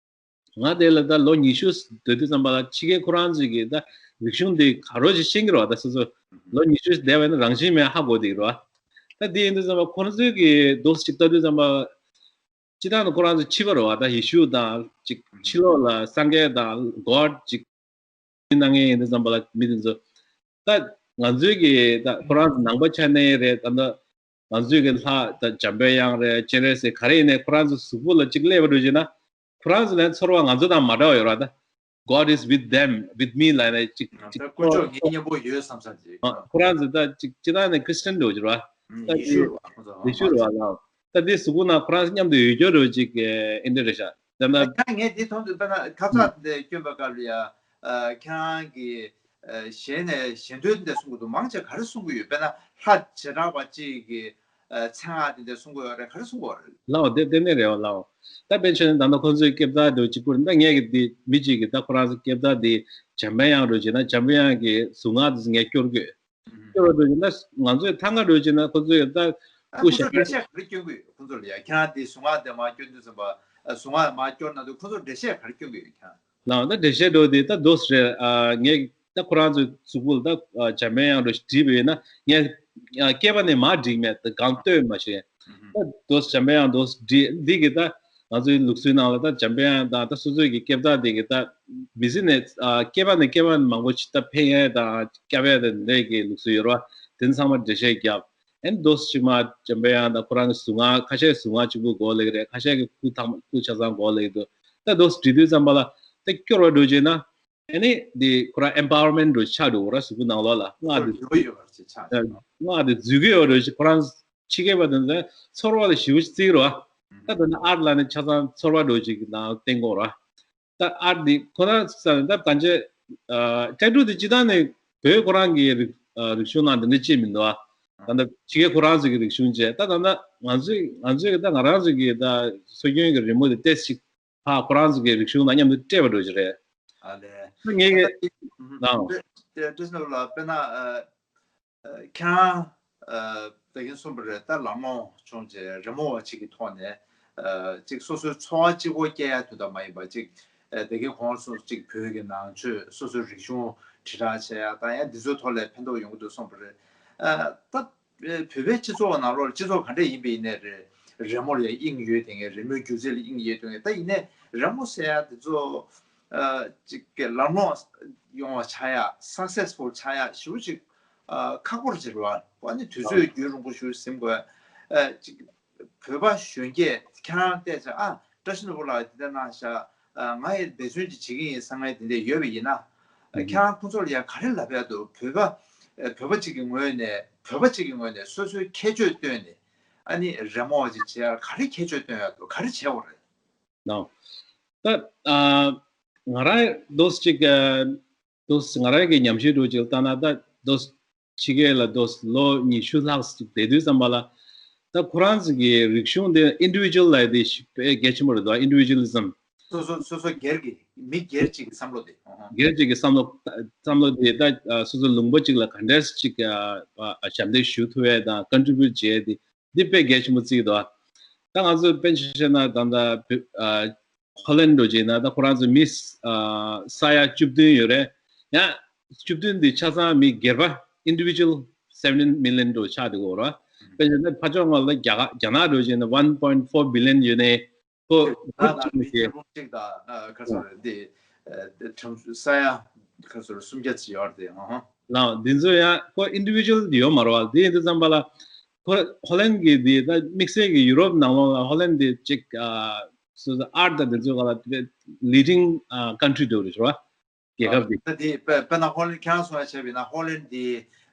ང་དེ་ལ་ད་ལོ་ཉི་ཤུ་སྡོད་དུས་ཙམ་པ་ལ་ཕྱི་རྒྱལ་ཁོ་རང་ཚོས་གི་ད་རིག་གཞུང་དེ་ག་རོ་ཅིག་ཤེས་ཀྱི་རེད་བ། ད་སོ་སོ་ལོ་ཉི་ཤུ་བསྡད་པ་ཡིན་ན་རང་བཞིན་མེད་ཧ་གོ་བསྡད་ཀྱི་རེད་བ། ད་དེ་ཡིན་དུས་ཙམ་པ་ཁོ་རང་ཚོས་གི་འདུག་སེ་ཅིག་ལྟ་དུས་ཙམ་པ། སྤྱིར་བཏང་དུ་ཁོ་རང་ཚོ་ཕྱི་པ་རེད་བ། ད་ཡེ་ཤུ་དང་ཅིག་ཕྱི་ལོགས་ལ་སངས་རྒྱས་དང་གོཌ་ཅིག་གནང་མཁན་ཡིན་དུས་ཙམ་པ་ལ་མི་དེ་ཚོ་ད་ང་ཚོའི་གི་ད་ཁོ་རང་ཚོ་ནང་པ་ཆགས་ནའི་རེད། ད་ད་ང་ཚོའི་གི་ལྷ་ད་འཇམ་དཔལ་དབྱངས་རེད། སྤྱན་རས་གཟིགས་ག་རེ་ཡིན་ནའི་ཁོ་རང་ཚོ་གཟུགས་པོ་ལ་ཅིག་སླེབས་པ་འགྲོ་བྱས་ན་ཁོ་རང་ཚོ་ལན་ཚོར་བ་ང་ཚོ་དང་མ་འདྲ་བ་ཡོད་ར། ད་God is with them, with me ལབ་ནས་ཅིག་ཅིག་དཀོན་མཆོག་ངའི་མཉམ་པོ་ཡོད་བསམ་བསམ་ཅིག་ཁོ་རང་ཚོ་ད་ཅིག་སྤྱིར་བཏང་ནས་ཁྲི་སི་ཊན་འདྲ་བོ་ཅིག་རེད་བ། ད་ཡེ་ཤུ་རེད་བ། ཁོ་ཚོ་ཡེ་ཤུ་རེད་བ་ལ། ད་འདི་གཟུགས་པོ་ནང་ཁོ་རང་མཉམ་དུ་ཡོད་རྒྱུ་རེད་ཅིག་ཨེ་འདྲ་རེད་ཤག་ད་ལྟ། ཁྱེད་རང་ངས་འདི་མཐོང་དུས་དཔེར་ན་ཁ་ཚ་འདི་སྐྱོན་པ་སྐབས་ལ་ཡ། ཁྱེད་རང་གི་ཞལ་ནས་ཞལ་འདོན་འདི་གསུང་གི་འདུག་མང་ཆེ་ག་རེ་གསུང་གི་ཡོད། དཔེར་ན་ལྷ་བྱེ་བྲག་པ་གཅིག་གི་མཚན་སྔགས་དེ་འདྲ་གསུང་གི་ཡོད་རེད། ག་རེ་གསུང་གི་ཡོད་རེད། ལའོ་དེ་དེ་ནས་རེད་བ་ལའོ། ད་དཔེ་མཚོན་ན་ད་ལྟ་ཁོང་ཚོའི་སྐེ་བརྡ་འདྲ་བོ་གཅིག་པུར་ད་ངས་ཀྱི་འདི་མི་གཅིག་གིས་ད་ཁོ་རང་ཚོའི་སྐེ་བརྡ་འདི་འཇམ་དཔལ་དབྱངས་འདྲ་བོ་བྱས་ན་འཇམ་དཔལ་དབྱངས་ཀྱི་གཟུངས་སྔགས་འདི་ངས་སྐྱོར་དགོས། ཨུ་སྐྱོར་བ་འདྲ་བོ་བྱས་ན་ང་ཚོས་ཐང་ག་འདྲ་བོ་བྱས་ན་ཁོ་ཚོས་ད་ཨ་སྐུ་ཁོ་ཚོ་ཞབས་འགྲེལ་བཤད་ག་རེ་སྐྱོན་གྱི་ཡོད། ཁོ་ཚོ་ལ་ཡ་ཁྱེད་རང་འདི་གཟུངས་སྔགས་འདི་མར་སྐྱོར་དུས་ཙམ་པ་ཨ་གཟུངས་སྔགས་མར་སྐྱོར་ན་དུས་ཁོ་ཚོ་འགྲེལ་བཤད་ག་རེ་སྐྱོན་གྱི་ཡོད་ཁྱེད་རང་། ལའོ་ད་འགྲེལ་བཤད་འདྲ་བོ་དེ་ད་འདུག་སེ་རེད། ཨ་ངས་ད་ཁོ་རང་ཚོའི་གཟུགས་པོ་ལ་ད་ཨ་འཇམ་དཔལ་དབྱངས་འདྲ་བོ་བྲིས་པ་ཡིན་ན་ངས་ཨ་སྐེད་པ་ནས་མར་བསྒྲིགས་མེད། ད་གང་ལྟོས་མ་བྱས། ད་འདུག་སེ་འཇམ་དཔལ་དབྱངས་འདུག་སེ་བྲིས་འདི་གི་ད་ང་ཚོའི་ལུགས་སྲོལ་ནང་ལ་ད་འཇམ་དཔལ་དབྱངས་དང་ད་སོ་སོའི་གི་སྐེ་བརྡ་འདི་གི་ད་མི་ཚེ་ནས་ཨ་སྐེད་པ་ནས་སྐེད་པ་མང་པོ་ཅིག་ད་འཕེན་ཡས་དང་སྐྱབས་ཡས་དང་འདྲ་གི་ལུགས་སྲོལ་ཡོད་རེད་བ། དེ་ཚང་མ་འགྲེལ་བཤད་བརྒྱབ། ཨན་འདུག་སེ་ཅིག་མར་འཇམ་དཔལ་དབྱངས་དང་ཁོ་རང་གི་གཟུངས་སྔགས། ཁ་ཤས་གཟུངས་སྔགས་གཅིག་པུ་གོ་ལེགས་རེད། ཁ་ཤས་ཀྱི་སྐུ་ཐང་སྐུ་ཆ་ཚང་གོ་ལེགས་འདུག་ད་འདུག་སེ་བྲིས་དུས་ཙམ་པ་ལ་ད་སྐྱོར་བ་འདྲ་བོ་བྱས་ན། ཨ་ནི་འདི་ཁོ་རང་ཨེམ་པ་ཝར་མེན་ཊི་འདྲ་བོ་ཆགས་འགྲོ་གི་རེད། གཟུགས་པོ་ནང་ལོགས་ལ་སྔགས་འདི་ཡོད་ཡོད་པར་ཅིག་ཆགས་ཀྱི་རེད། སྔགས་འདི་འཛུལ་གྱི་ཡོད་འདྲ་བོ་ཞིག་ཁོ་རང་ཕྱི་རྒྱལ་པ་དེ་ཚོ་ཚོར་བ་ལ་ཞེ་པོ་ཅིག་བརྩི་གི་རེད་བ། ད་ད་ནི་ཨར་ཊི་ལ་ནི་ཆ་ཚང་ཚོར་བ་འདྲ་བོ་ཅིག་གི་ནང་བསྟན་དགོས་རེད་བ། ད་ཨར་ཊི་འདི་ཁོ་རང་ས་ནས་ད་གང་ཅི་ཨ་ཊེ་ཊུ་འདི་སྤྱིར་བཏང་ནས་བོད་ཁོ་རང་གི་རིག་ཨ་རིག་གཞུང་ནང་འདི་འདྲ་ཅིག་མི་འདུག་ཨ། ད་ལྟ་ཕྱི་རྒྱལ་ཁོ་རང་ཚོ་གི་རིག་གཞུང་བྱས། ད་ད་ལྟ་ང་ཚོའི་ང་ཚོའི་ད་ང་རང་ཚོ་གི་ད་སྲོལ་རྒྱུན་གྱི་རི་མོ་འདི་ཏོག་ཙམ་ཕར་ཁོ་རང་ཚོ་གི་རིག་གཞུང་དང་མཉམ་དུ་སྤྲད་པ་འདྲ་ཅིག་རེད། ཨ་ལས། ད་ངས་ཀྱི་ད་ལྟ་ནའོ། བཀྲ་ཤིས་ནོར་བུ་ལགས་དཔེར་ན་ཨ། ཁྱེད་རང་ད་གིན་གསུངས་པ་རེད། ད་ལམ་ལྷོང་བྱུང་རྗེས་རི་མོ་བ་གཅིག་གི་ཐོག་ནས་གཅིག་སོ་སོའི་འཚོ་བ་གཅིག་པོ་སྐྱེལ་ཡ་དོན་དག་མ་ཡིན་པ་གཅིག་ད་གིན་གོང་གསུངས་གཅིག་བོད་ཀྱི་ནང་ཆོས་སོ་སོའི་རིག་གཞུང་དྲིལ་བསྒྲགས་བྱེད་ཡ་དང་ཡང་འདི་ཚོའི་ཐོག་ལ་ཕན་ཐོགས་ཡོང་གི་འདུག་གསུངས་པ་རེད། ད་བོད་པའི་སྤྱི་ཚོགས་ནང་ལོགས་སྤྱི་ཚོགས་ག་འདྲ་ཡིན་པ་ཡིན་ནའི་རེད། རི་མོ་ལ་དབྱིངས་ཡོད་དེ་ངས་རི་མོའི་སྒྱུ་རྩལ་ལ་དབྱིངས་ཡོད་དེ་ངས་ད་ཡིན་ནའི་རི་མོ་ཟེར་ཡ་དེ་ཚོ་གཅིག་གི་ལམ་ལྷོང་ཡོང་བ་ཆགས་ཡ་སག་སེ་སི་ཕུལ་ཆགས་ཡ་ཞེ་པོ་ཅིག་ཁག་པོ་རེད་ཟེར་བ། ཨ་ནི་དུས་ཚོད་རྒྱུན་རིང་པོ་ཞིག་ཟིན་དགོས། ཅིག་བོད་པ་གཞོན་སྐྱེས་ཁྱེད་རང་བལྟས་ཚེ་ཨ་བཀྲ་ཤིས་ནོར་བུ་ལགས་འདི་ལྟར་གནང་ཤག་ང་ཡི་འབད་བརྩོན་ཅིག་བྱེད་ཀྱི་ཡིན་བསམ་མཁན་དེ་འདྲ་ཡོད་པ་ཡིན་ན། ཁྱེད་རང་ཁོང་ཚོ་ལ་ཡང་ག་རེ་ལབ་ཡ་འདུག་བོད་པ་བོད་པ་གཅིག་གི་ངོས་ནས་བོད་པ་གཅིག་གི་ངོས་ནས་སོ་སོའི་ཁྱད་ཆོས་བཏོན་ནས་ཨ་ནི་རི་མོ་བ་ཅིག་བྱེད་ཡ་ག་རེ་ཁྱད་ཆོས་བཏོན་ཡ་འདུག་ག་རེ་བྱེད་དགོས་རེད། ནའོ། ད་ཨ་ང་རང་འདུག་སེ་ཅིག་ཨ་འདུག་སེ་ང་རང་གི་ཉམས་ཞིབ་འདྲ་བོ་ཅིག་ལ་བལྟས་ན་ད་འདུག་སེ་ཕྱི་རྒྱལ་ལ་འདུག་སེ་ལོ་ཉི་ཤུ་ལྷག་ཅིག་བསྡད་དུས་ཙམ་པ་ལ་ད་ཁོ་རང་ཚོ་གི་རིག་གཞུང་དེ་ཨིན་ཌི་བི་ཇུ་ཨལ་ལབ་ཡ་དེ་དཔེ་གལ་ཆེན་པོ་རེད་འདུག་ཨིན་ཌི་བི་ཇུ་ཨ་ལི་ཛམ། སོ་སོ་སོ་སོ་སྒེར་གྱི་མི་སྒེར་གཅིག་གི་བསམ་བློ་དེ། སྒེར་གཅིག་གི་བསམ་བློ་བསམ་བློ་དེ་ད་སོ་སོ་ལུང་པ་གཅིག་ལ་ག་འདྲས་ཅིག་ཞབས་འདེགས་ཞུ་ཐུབ་ཡ་དང་ཀོན་ཊི་བིའུ་ཊི་བྱེད་ཡ་དེ། འདི་དཔེ་གལ་ཆེན་པོ་བརྩི་གི་འདུག་ད་ང་ཚོ་དཔེར་ན་ཆ་བཞག་ན་ད་ལྟ་བོད་ཨ་ཧོ་ལན་འདྲ་བོ་བྱས་ན་ད་ཁོ་རང་ཚོ་མི་ཨ་ས་ཡ་བཅུ་བདུན་ཡོད་རེད། ཡང་བཅུ་བདུན་འདི་ཆ་ཚང་མི་སྒེར་པ་ཨིན་ཌི་བི་ཇུ་ཨལ་སེ་བེན་ཊིན་མི་ལི་ཡོན་འདྲ་བོ་ཆགས་འདུག་གོ་ར། དཔེར་ན་ཆ་བཞག་ན་ཕར་ཕྱོགས་ལ་རྒྱ་གར་རྒྱ་ནག་འདྲ་བོ་བྱས་ན་ཝན་པོ་ཡིན་ཊི་ཕོར་བི་ལི་ཡོན་ཡོད་ནའི་ཁོ་ད་ད་མི་ཐེར་འབུམ་གཅིག་དང་ཁ་སོ་རེད་འདི་ཁྲམ་ས་ཡ་ཁ་སོ་རེད་སུམ་བརྒྱ་ཙམ་ཡོད་རེད་དེ། ལའོ། འདི་ཚོ་ཡང་ཁོ་ཨིན་ཌི་བི་ཇུ་ཨལ་ཡོད་མ་རེད་བ། དེ་ཡིན་དུས་ཙམ་པ་ལ་ཁོ་ཧོ་ལན་གྱི་འདི་ད་དམིགས་བསལ་གྱི་ཡུ་རོབ་ནང་ལོགས་ལ་ཧོ་ལན་འདི་ཅིག་ཨ་སོ་སོ་ཨར་ཊི་དང་འདི་ཚོ་ག་ལ་ལི་ཌིང་ཨ་ཀན་ཊི་རི་འདྲ་བོ་རེད་བ། རྒྱལ་ཁབ་འདི། ད་འདི་དཔེ་དཔེར་ན་ཧོ་ལན་ཁྱེད་རང་གསུང་ཡ་བྱས་པ་ཡིན་ན་ཧོ་ལན་འདི་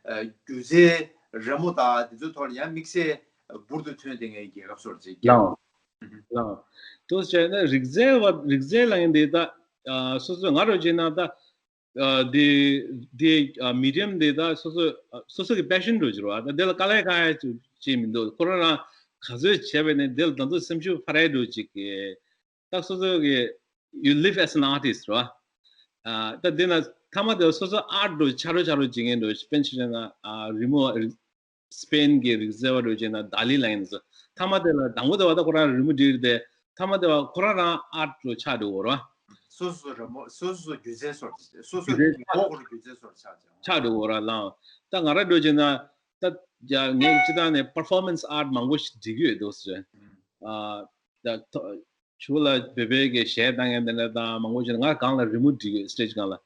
ཨ་སྒྱུ་རྩལ་རི་མོ་དང་འདི་ཚོའི་ཐོག་ལ་ཡང་དམིགས་བསལ་འབུར་དུ་ཐོན་བསྡད་མཁན་རྒྱལ་ཁབ་སོགས་ཅིག་ལའོ། ལའོ། དེ་བྱས་ན་རིག་རྩལ་བ་རིག་རྩལ་ལ་ཡིན་འདི་ད་ཨ་སོ་སོ་ང་རང་བྱས་ན་ད། ཨ་དེ་དེ་ཨ་མི་ཌི་ཡམ་དེ་ད་སོ་སོ་ཨ་སོ་སོ་གི་པེ་ཤན་འདྲ་བོ་ཅིག་རེད་བ། ད་དེ་ལ་དཀའ་ལས་ཁག་ཡ་ཅིག་ཅིག་མི་འདུག་ཁོ་རང་རང་ག་ཚོད་བྱས་པ་ནས་དེ་ལ་ད་དུང་སེམས་ཤུགས་འཕར་ཡ་འདྲ་བོ་ཅིག་གི་ད་སོ་སོ་གི་you live as an artist རེད་བ། ཨ་ད་དེ་ན་མཐའ་མ་དེ་ལ་སོ་སོ་ཨར་ཊི་འདྲ་བོ་ཆ་རོགས་ཆ་རོགས་བྱེད་མཁན་འདྲ་བོ་དཔེར་ན་ཆ་བཞག་ན་ཨ་རི་མོ་སི་པེན་གྱི་རིག་རྩལ་བ་འདྲ་བོ་བྱས་ན་ད་ལི་ལབ་ཡིན་ཙང་མཐའ་མ་དེ་ལ་དང་པོ་དེ་བ་ད་ཁོ་རང་རི་མོ་བྲིས་རེད་དེ་མཐའ་མ་དེ་བ་ཁོ་རང་རང་ཨར་ཊི་འདྲ་བོ་ཆགས་འགྲོ་གི་རེད་བ། སོ་སོ་རི་མོ་སོ་སོ་སྒྱུ་རྩལ་སོགས་སོ་སོ་སྒྱུ་རྩལ་གྱི་ངོ་བོ་ཁོ་རང་སྒྱུ་རྩལ་སོགས་ཆགས་ཀྱང་། ཆགས་འགྲོ་གི་རེད་བ་ལགས། ད་ང་རང་འདྲ་བོ་བྱས་ན་ད་ཡ་ངས་སྤྱིར་བཏང་ནས་པར་ཕོར་མན་སི་ཨར་ཊི་མང་པོ་ཞིག་བྲིས་ཀྱི་ཡོད་འདུག་ཟེར། ཨ་ད་ཐོ་ཆུ་ལ་བོད་པའི་གི་གཞས་བཏང་མཁན་དེ་འདྲ་དང་མང་པོ་ཞིག་ང་སྒང་ལ་རི་མོ་བྲིས་ཡོད་སི་ཊེ་ཇི་སྒང་ལ།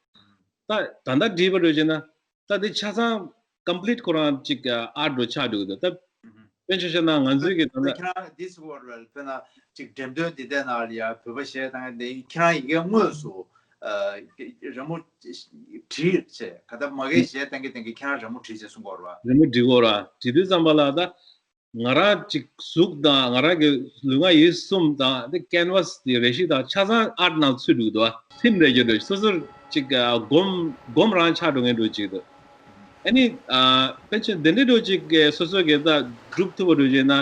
ད་ད་ལྟ་བྲིས་པ་འདྲ་བྱས་ན་ད་འདི་ཆ་ཚང་ཀོམ་པི་ལིཊ་ཁོ་རང་ཅིག་ཨར་ཊི་འདྲ་བོ་ཆགས་འགྲོ་གི་འདུག་ད་དཔེར་ན་ཆ་བཞག་ན་ང་ཚོའི་གི་ད་ལྟ་ཁྱེད་རང་འདི་ཟེར་བ་རེད། དཔེར་ན་ཅིག་འགྲེམས་སྟོན་འདི་འདྲའི་ནང་ལ་ཡ་བོད་པ་གཞས་བཏང་མཁན་དེ་ཁྱེད་རང་ཡི་གེ་དངོས་སུ་ཨ་རི་མོ་བྲིས་བྱས་ག་ད་མ་གིའི་གཞས་བཏང་གི་བཏང་གི་ཁྱེད་རང་རི་མོ་བྲིས་བྱས་གསུང་གི་ཡོད་རེད་བ། རི་མོ་བྲིས་ཀྱི་ཡོད་རེད་བ། བྲིས་དུས་ཙམ་པ་ལ་ད། ང་རང་ཅིག་གཟུགས་དང་ང་རང་གི་ལུས་ངག་ཡིད་གསུམ་དང་དེ་ཀེན་ཝ་སི་དེ་རེ་ཞིག་དང་ཆ་ཚང་ཨར་ཊི་ནང་ཚུད་འགྲོ་གི་འདུག་བ། ཐིམ་རེ་རྒྱུ་འདུག་སོ་སོར་ཅིག་སྒོམ་སྒོམ་རང་ཆགས་འགྲོ་མཁན་འདུག་ཅིག་འདུག་ཨ་ནི་ཨ་དཔེ་ཆ་འདི་འདྲའི་འདྲ་ཅིག་གི་སོ་སོ་གི་ད་སྒྲུབ་ཐུབ་པ་འདྲ་ཅིག་ན།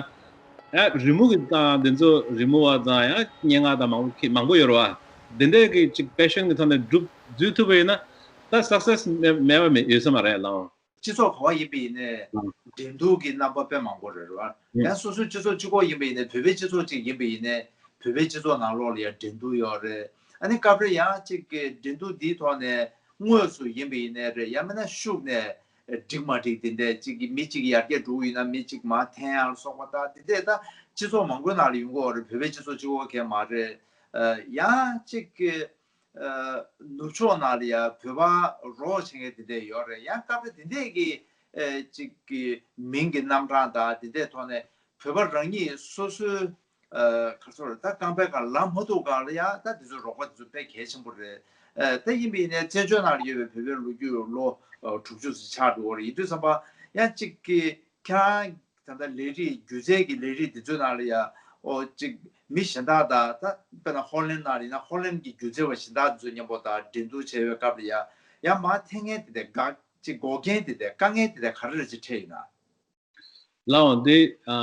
ཨ་རི་མོ་གི་དང་འདི་ཚོ་རི་མོ་བ་དང་ཡང་སྙན་ངག་དང་མང་པོ་མང་པོ་ཡོད་རེད་བ། འདི་འདྲའི་གི་ཅིག་པེ་ཤོན་གི་ཐོག་ནས་སྒྲུབ་འཛུལ་ཐུབ་པ་ཡིན་ན་ད་སག་སེ་སི་མེད་མེད་པ་མེད་ཡོད་ས་མ་རེད་ལགས། སྤྱི་ཚོགས་ག་བ་ཡིན་པ་ཡིན་ནའི་འགྲན་བསྡུར་གྱི་རྣམ་པ་དཔེ་མང་པོ་རེད་རེད་བ། ཡང་སོ་སོའི་སྤྱི་ཚོགས་གཅིག་པོ་ཡིན་པ་ཡིན་ནའི་བོད་པའི་སྤྱི་ཚོགས་གཅིག་ཡིན་པ་ཡིན་ནའི་བོད་པའི་སྤྱི་ཚོགས་ནང་ལོགས་ལ་ཡང་འགྲན་བསྡུར་ཡོད་རེད། ཨ་ནི་སྐབས་རེ་ཡང་གཅིག་གི་འགྲན་བསྡུར་འདིའི་ཐོག་ནས་དངོས་སུ་ཡིན་པ་ཡིན་ནའི་རེད། ཡང་མིན་ན་ཤུགས་ནས་འགྲིག་མ་འགྲིག་དེ་འདྲས་གཅིག་གི་མི་གཅིག་གི་ཡར་རྒྱས་འགྲོ་གི་ཡོད་ན་མི་གཅིག་མར་འཐེན་ཡག་སོགས་པ་དང་དེ་འདྲས་ད་སྤྱི་ཚོགས་མང་པོའི་ནང་ལ་ཡོང་གི་ཡོད་རེད། བོད་པའི་སྤྱི་ཚོགས་གཅིག་པོ་གས་མ་རེད། ཡང་གཅིག་གི་ནུབ་ཕྱོགས་ནང་ལ་ཡང་བོད་པ་རོགས་བྱེད་མཁན་དེ་འདྲས་ཡོད་རེད། ཡང་སྐབས་རེ་དེ་འདྲས་ཀྱི་ཨ་གཅིག་གི་མིང་གི་རྣམ་གྲངས་དང་དེ་འདྲས་ཐོག་ནས་བོད་པ་རང་ཉིད་སོ་སོའི་ཨ་ག་ཚོད་རེད། ད་རྐང་པའི་སྒང་ལངས་མ་ཐུབ་སྒང་ལ་ཡང་ད་དེ་ཚོའི་རོགས་པ་དེ་ཚོ་དཔེ་གལ་ཆེན་པོ་རེད། ཨ་ད་ཡིན་པ་ཡིན་ནའི་བཙན་བྱོལ་ནང་ལ་ཡོད་པའི་བོད་པའི་ལོ་རྒྱུས་ལོ་ཨ་དྲུག་ཅུ་ཙམ་ཆགས་འགྲོ་གི་རེད། ཡིན་དུས་ཙམ་པ་ཡང་གཅིག་གི་ཁྱེད་རང་ད་ལྟ་ལས་རིགས་སྒྱུ་རྩལ་གྱི་ལས་རིགས་འདི་ཚོའི་ནང་ལ་ཡ་ཨོ་གཅིག་མི་གཞན་དག་དང་ད་དཔེར་ན་ཧོ་ལན་ནང་ལ་ཡིན་ན་ཧོ་ལན་གྱི་སྒྱུ་རྩལ་བ་གཞན་དག་ཚོའི་མཉམ་པོ་དང་འགྲན་བསྡུར་བྱས་པའི་སྐབས་ལ་ཡ་ཡང་མར་འཐེན་མཁན་དེ་འདྲ་དགག་གཅིག་འགོག་རྐྱེན་དེ་འདྲ་དཀའ་ངལ་དེ་འདྲ་ག་རེ་རེ་ཅིག་འཕྲད་ཡོད་ན། ལའོ་འདི་ཨ་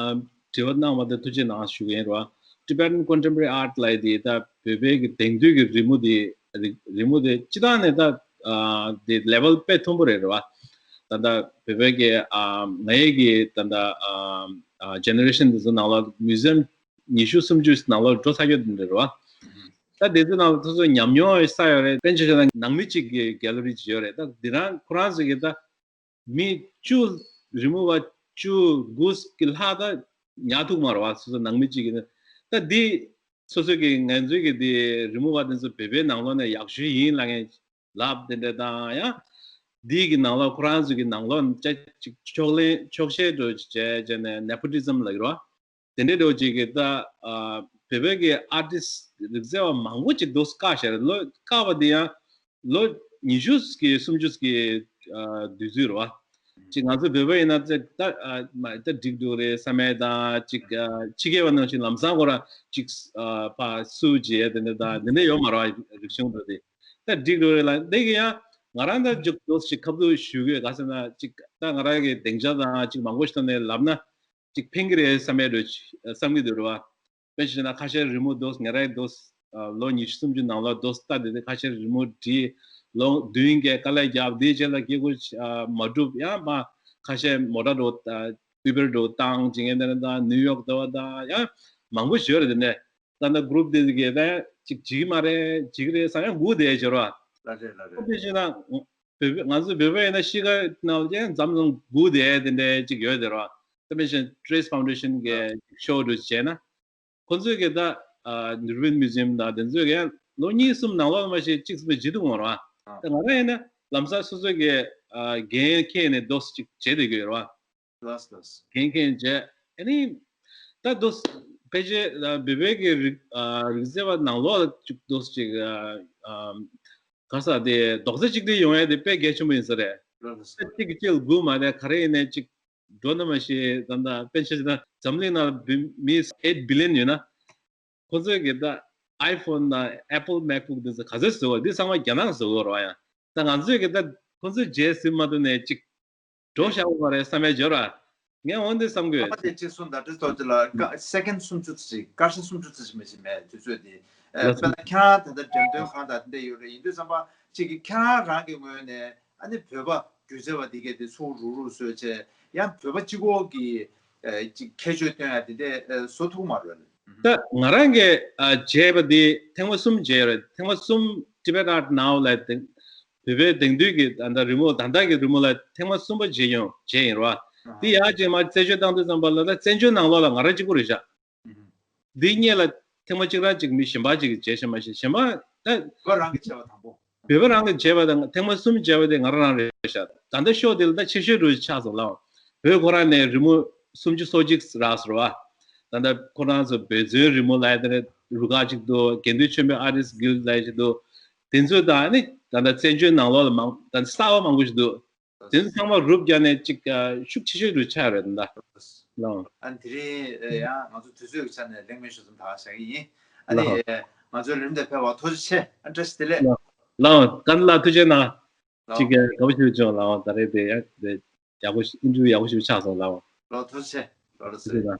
དྲི་བ་གནང་བ་དེ་ཐུགས་རྗེ་གནང་ཞུ་གི་ཡིན་རོ། Tibetan Contemporary Art ལབ་ཡ་དེ་ད་བོད་པའི་གི་དེང་དུས་ཀྱི་རི་མོ་དེ་རི་རི་མོ་དེ་སྤྱི་བཏང་ནས་ད་ཨ་དེ་ལེ་ཝལ་དཔེ་མཐོན་པོ་རེད་རེད་བ། ད་ལྟ་བོད་པའི་གི་ཨ་ང་ཡི་གི་ད་ལྟ་ཨ་ཨ་ཇེ་ནེ་རེ་ཤན་དེ་ཚོ་ནང་ལ་མིའུ་ཛི་ཡམ་ཉི་ཤུ་སུམ་ཅུ་ནང་ལ་འགྲོ་ཚར་ཡོད་དེ་འདྲ་རེད་བ། ད་དེ་ཚོ་ནང་ལ་སོ་སོ་ཉམས་མྱོང་ཡོད་ས་ཡོད་རེད། དཔེར་ན་ཆ་བཞག་ན་ནང་མི་གཅིག་གི་གེ་ལ་རི་ཅིག་ཡོད་རེད། ད་དེ་རང་ཁོ་རང་ཚོ་གི་ད་མི་བཅུ་རི་མོ་བ་བཅུ་དགུ་གི་ལྷག་ད་ཉར་ཐུབ་མ་རེད་བ། སོ་སོ་ནང་མི་གཅིག་གི་ནི་ད་འདི་སོ་སོ་གི་ང་ཚོའི་གི་འདི་རི་མོ་བ་དེ་ཚོ་བོད་པའི་ནང་ལོགས་ནས་ཡག་ཤོས་ཡིན་ལབ་མཁན་ལབ་དེ་འདྲ་དང་ཡང་འདི་གི་ནང་ལོགས་ཁོ་རང་ཚོ་གི་ནང་ལོགས་ཅ་ཅིག་ཕྱོགས་ལེན་ཕྱོགས་ཞེན་འགྲོ་བྱས་བྱས་ནས་ནེ་པོ་ཊི་ཛམ་ལབ་ཀྱི་རེད་བ། དེ་འདྲའི་འགྲོ་ཅིག་གི་ད་ཨ་བོད་པའི་གི་ཨར་ཊིསི་རིག་རྩལ་བ་མང་པོ་ཅིག་འདུག་བཀག་བཞག་རེད། ལོ་བཀག་པ་དེ་ཡང་ལོ་ཉི་ཤུ་གི་སུམ་ཅུ་གི་ཨ་དུས་ཚོད་རེད་བ། ཅིག་ང་ཚོ་བོད་པ་ཡིན་ན་ད་ད་ཨ་མ་ད་འགྲིག་འགྲོ་རེད་བསམ་ཡས་དང་ཅིག་ཨ་ཕྱི་རྒྱལ་བ་ནང་བཞིན་ལམ་སང་ཁོ་ར་ཅིག་ཨ་ཕ་སུ་བྱེད་ཡས་དེ་འདྲ་དང་དེ་འདྲ་ཡོད་མ་རེད་བ། རིག་གཞུང་འགྲོ་དེ་ད་འགྲིག་འགྲོ་རེད་ལ། འདི་གི་ཡང་ང་རང་ད་ཅིག་འདུག་ཅིག་ཁ་ཐུག་ཞུ་གི་ག་ཟེར་ན་ཅིག་ད་ང་རང་གི་སྡིངས་ཆ་དང་ཅིག་མང་པོ་ཞིག་ཐོག་ནས་ལབ་ན། ཅིག་ཕན་གྱི་རེད་བསམ་ཡས་འདྲ་བསམ་གྱི་འདུག་རེད་བ། དཔེ་བཞག་ན་ཁ་ཤས་རི་མོ་འདུག་ངེད་རང་འདུག་ལོ་ཉི་ཤུ་སུམ་ཅུ་ནང་ལོགས་འདུག་ལྟ་དེ་དེ་ཁ་ཤས་རི་མོ་བྲིས། ལོ་བདུན་བརྒྱད་དཀའ་ལས་བརྒྱབ་དེའི་རྗེས་ལ་སྐྱེ་དགུ་མ་འགྲུབ་ཡང་མ་ཁ་ཤས་མོ་ཊ་འདྲ་ཨུ་བེར་འདྲ་བཏང་བྱེད་མཁན་དེ་འདྲ་དང་ནིའུ་ཡོག་དེ་བ་དང་ཡང་མང་པོ་ཞིག་ཡོད་རེད། དེ་ནས་ད་ལྟ་གུ་རུབ་དེ་གས་ད་ཅིག་བྱེད་ཀྱི་མ་རེད་བྱེད་ཀྱི་རེད་བསམ་ཡང་སྒུག་བསྡད་ཡོད་རེད་བ། ལ་རེད་ལ་རེད། དཔེ་བཞག་ན་བོད་པ་ང་ཚོ་བོད་པ་ཡིན་ན་གཤིས་ཀ་ནང་ལ་ཀྱང་འཛམ་གླིང་སྒུག་བསྡད་དེ་འདྲའི་ཅིག་ཡོད་དེ་རེད་བ། དཔེ་བཞག་ན་ཊེ་རེ་སི་ཕའུན་ཌེ་ཤན་གྱི་ཤོ་འདྲ་བྱས་ན། ཁོ་ཚོས་ཀྱི་ད་ཨ་ནུ་རི་བིན་མིའུ་ཛི་ཡམ་དང་དེ་ཚོས་ཀྱི་ལོ་གཉིས་གསུམ་ནང་ལོགས་མ་ཞིག་གཅིག་གསུམ་བྱེད་ཐུབ་མ་རེད་བ། ད་ང་རང་ཡིན་ན་ལམ་སང་སོ་སོ་གི་ཨ་འགན་འཁྱེར་ནས་འདུག་ཅིག་བྱེད་བསྡད་ཀྱི་ཡོད་རེད་བ། ལགས་ལགས། འགན་འཁྱེར་བྱས་ཨ་ནི་ད་འདུག་ཕལ་ཆེར་ཨ་བོད་པའི་གི་རིག་ཨ་རིག་རྩལ་བ་ནང་ལོགས་ལ་ཅིག་འདུག་ཅིག་ཨ་ཨ་ག་ས་དེ་རྡོག་རྩ་གཅིག་སྒྲིལ་ཡོང་ཡ་དེ་དཔེ་གལ་ཆེན་པོ་ཡིན་ས་རེད། ལགས་ལགས། གཅིག་གིས་གཅིག་ལ་སྒུག་མ་བསྡད་ག་རེ་ཡིན་ནའི་གཅིག་འགྲོ་ན་མ་ཤེས། ད་ལྟ་དཔེ་ཆ་བཞག་ན་འཛམ་གླིང་ནང་ལ་བི་མི་ཨེཊ་བི་ལི་ཡན་ཡོད་ན། ཁོ་ཚོས་གི་ད་ཨའི་ཕོན་དང་ཨེ་པལ་མེག་བུག་འདི་ཚོ་ག་ཚོད་བཟོ་བ་འདི་ཚང་མ་རྒྱ་ནག་བཟོ་བ་རེད་བ། ཡང་ད་ང་ཚོས་གི་ད་ཁོ་ཚོས་རྗེས་ཟིན་མ་ཐུབ་ནས་གཅིག་འགྲོ་བཞག་པ་རེད་བསམ་ཡས་འབྱོར་བ། ངས་འོན་ཏེ་བསམ་གི་ཡོད། ཨ་དེ་གཅིག་གསུམ་དང་ཁྲི་ཐོག་དེ་ལ་ཀ་སེ་ཀེན་སུམ་ཅུ་ཙམ་ཞིག་སྐར་ཆ་སུམ་ཅུ་ཙམ་ཞིག་མ་ཞིག་མེད་དུས་ཚོད་དེ། ཨ་ལགས་སོ། དཔེར་ན་ཁྱེད་རང་ད་ལྟ་འགྲེམས་སྟོན་ཁང་དང་དེ་འདྲ་ཡོད་རེད། ཡིན་དུས་ཙམ་པ་གཅིག་གི་ཁྱེད་རང་རང་གི་ངོས་ནས་ཨ་ནི་བོད་པ་སྒྱུ་རྩལ་བ་དེ་གས་དེ་ཚུར་རུག་རུག་བཟོས་བྱས་ཡང་བོད་པ་གཅིག་པོ་གི་ཨ་ཅིག་ཁྱད་ཆོས་སྟོན་ཡ་དེ་འདྲས་ཨ་བཟོ་ཐུབ་མ་རེད། ད་ང་རང་གིས་ཨ་བྱས་པ་དེ་ཐེངས་མ་གསུམ་བྱས་ཡོད་རེད། ཐེངས་མ་གསུམ་Tibet Art Now ལ་དེ་བོད་པའི་དེང་དུས་ཀྱི་ད་ལྟ་རི་མོ་ད་ལྟ་གི་རི་མོ་ལ་ཐེངས་མ་གསུམ་པ་བྱས་ཡོང་བྱས་ཡིན་རོ། ཨ་དེ་ཡག་ཅིག་མ་རྩད་གཅོད་བཏང་དུས་ཙམ་པ་ལ་ད་བཙན་བྱོལ་ནང་ལོགས་ལ་ང་རང་གཅིག་པུ་རེད་ཤག་འདི་སྔོན་ལ་ཐེངས་མ་གཅིག་རང་གཅིག་མི་གཞན་པ་གཅིག་གིས་བྱས་ཤག་མ་གཞི་གཞན་པ་ད་བོད་རང་གིས་བྱས་པ་དང་པོ། བོད་པ་རང་གིས་བྱས་པ་དང་ཐེངས་མ་གསུམ་བྱས་པ་དེ་ང་རང་རང་རེད་ཤག་ད་ལྟ་ཤོ་དེ་ལ་ད་ཆེ་ཤོས་རུ་ཆགས་སོང་ལགས། བོད་ཁོ་རང་ནས་རི་མོ་སུམ་ཅུ་སོ་གཅིག་རག་སོང་བ། ད་ལྟ་ཁོ་རང་ཚོ་འབད་བརྩོན་རི་མོ་ལབ་ཡ་དེ་ནས་རུ་ཁག་གཅིག་འདུག་དགེ་འདུན་ཆོས་འཕེལ་ཨར་ཊིསི་གིལ་ལབ་ཡ་ཞིག་འདུག་དེ་ཚོ་དང་ནི་ད་ལྟ་བཙན་བྱོལ་ནང་ལོགས་ལ་མང་ད་གསར་བ་མང་པོ་ཞིག་འདུག་དེ་ཚོ་ཚང་མ་རུབ་བརྒྱབ་ནས་ཅིག་ཨ་ཤུགས་ཆེ་ཤོས་རུ་ཆགས་རེད་ད། ལགས། ཨ་ནི་དེ་རིང་ཡང་ང་ཚོ་དུས་ཚོད་ཀྱི་ཆ་ནས་གླེང་མོལ་ཞུ་མཚམས་ད་ག་བཞག་གི་ཡིན། ཨ་ནི་ང་ཚོའི་ལས་རིམ་དེ་ཕེབས་པར་ཐུགས་རྗེ་ཆེ། ཨ་བཀྲ་ཤིས་བདེ་ལེགས། ལགས། ཀན་ལགས་ཐུགས་རྗེ་གནང་། ཅིག་གི་དགའ་པོ་ཞིག་བྱུང་ལགས། ད་རེས་དེ་ཡག་དེ་ཡག་པོ་ཨིན་ཊར་བིའུ་ཡག་པོ་ཞིག་ཆགས་སོང་ལགས། ལགས་ཐུགས་རྗེ་ཆེ། ལགས་ལགས་སོ།